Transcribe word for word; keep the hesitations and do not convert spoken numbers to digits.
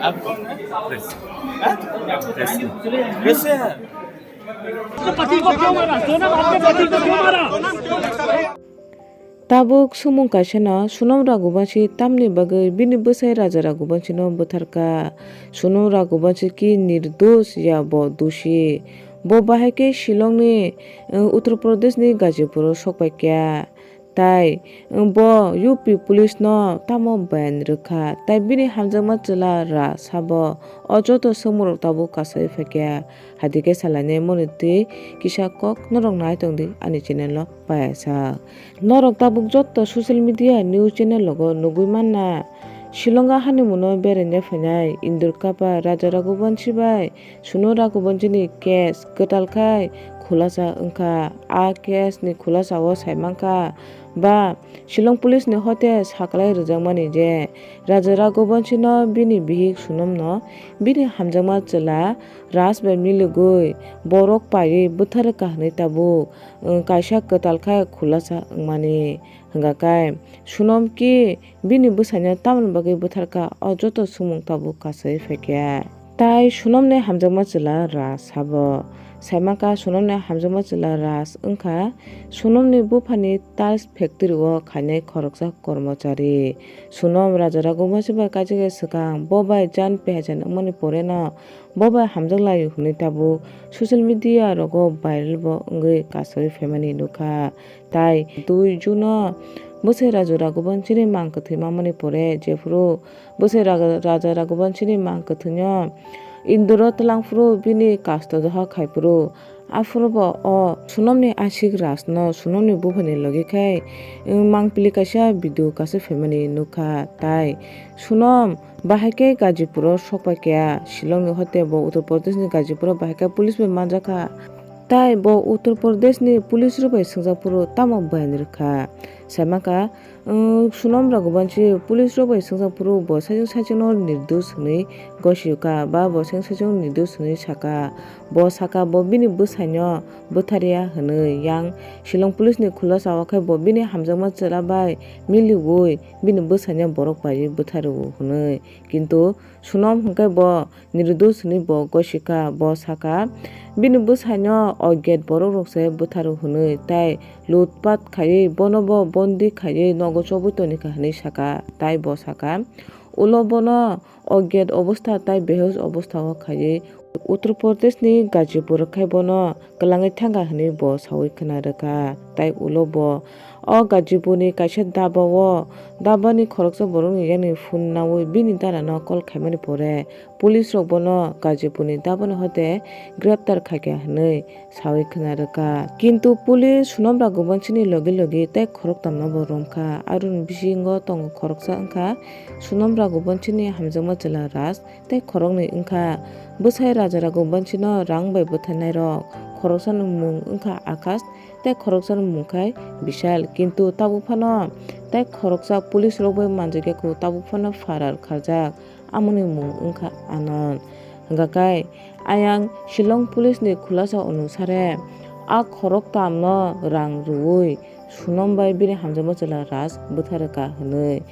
आप कौन है? प्रेस। प्रेस। प्रेस से है। पति को क्यों मारा? सोनम आपके पति को क्यों मारा? Tabuk sumung kaisano Sonam Raghuvanshi tamni bagwi bini bwsai Raja Raghuvanshino bwtharkha. Sonam Raghuvanshi ki nirdosh ya bo dushi? Bo bahai khe Shillongni, uh, Uttar Pradeshni Gazipuro sokpaikha. Tai, uh, bo U P police no tamo bayan rwkha. Tai bini hamjakma chwla Ra sabo o joto swngmungrok tabuk kasai phaikha. Hadikhe salainai moni twi kisa kok norok nai tongdi ani channel o payasa. Norok tabuk jotto social media news channel logo nugwi manna. Shillongo honeymoon-o beraina phainai Indur Kapa Raja Raghuvanshi bai Sonam Raghuvanshini case kwtal khai khulasa wngkha. A case ni khulasa o sai mankha ba Shillong police ni hote saklai rwjakmani je Raja Raghuvanshino bini bihik Sonamno bini hamjakma chwla Raj bai miligwi borok paiwi bwtharkha hwnwi tabuk, um, kaisa kwtal khe khulasa wngmani. Hwnkha khe Sonam ki bini bwsaino tamoni bagwi bwtharkha, o joto swngmung tabuk kasai phaikha. Tai Sonamni hamjakma chwla Raj sabo. Saimankha Sonamni hamjakma chwla Raj wngkha Sonamni buphani tiles factory o khainai khoroksa kormochari. Sonam Raja Raghuvanshi bai kaisa khe swkang, bo bai jan pehajan wngmani poreno bo bai hamjak lai hwnwi tabuk social media rogo viral bo wngwi kasui phaimani nukha. Tai dui June o bwsai Raja Raghuvanshini mang kwthwi mamani pore jephuru bwsai Raga-, Raja Raghuvanshini mang kwthwino Induro twlangphuru bini kasto doha khaiphuru. Aphuru bo o Sonamni aswk Rajno Sonamni buphani logi khai, um, mangpili kaisa video kasui phaimani nukha. Tai Sonam bahai khe Gazipuro sokpaikha, Shillongni hote bo Uttar Pradeshni Gazipuro bahai khe police bai manjakha. Tai bo Uttar Pradeshni police rok bai swngjak phuru tamo bayan rwkha. Saimankha, Wng, Sonam Raghuvanshi police rok bai swngjak phuru bo saichung saichung no nirdosh hwnwi gosio kha ba bo saichung saichung nirdosh hwnwi saka. Bo saka bo bini bwsaino bwtharya hwnwi. Yang Shillong police ni khulasa o khe bo bini hamjakma chwla bai miliwi bini bwsaino borok paiwi bwtharwo hwnwi. Kintu Sonam hwnkhe bo nirdosh hwnwi bo gosikha. Bo sakha, bini bwsaino ogyat borok rok se bwtharo hwnwi, tai lutpat khaiwi bono bo bondi khaiwi nogo chobwi tonikha hwnwi sakha. Tai bo sakha, ulo bono ogyat obostha tai behosh obostha o khaiwi Uttar Pradesh ni Gazipur khai bono kwlangwi thangkha hwnwi bo saui khna rwkha. Tai ulo bo o Gazipur ni kaisa daba o, daba ni khoroksa borok ni yani phone naui bini dara no call khaimani pore police rok bono Gazipur ni daba ni hote greptar khaikha hwnwi saui khna rwkha. Kintu police Sonam Raghuvanshi ni logi logi tai khoroktam no bo romkha. Aroni bisingo tongo khoroksa wngkha Sonam Raghuvanshi ni hamjakma chwla Raj. Tei khoroknwi wngkha bwsai Raja Raghuvanshi no rang bai bwtharnai rok. Khoroksani mung wngkha Akash tei khoroksani mung khai Bishal, kintu tabuk phano tei khoroksa police rok bai manjakya kho, tabuk phano farar kharjak, amoni mung wngkha Anand. Hwnkha khe ayang Shillong police ni khulasa onusare a khoroktam no rang rwui Sonam bai bini hamjakma chwla Raj bwtharwkha hwnwi.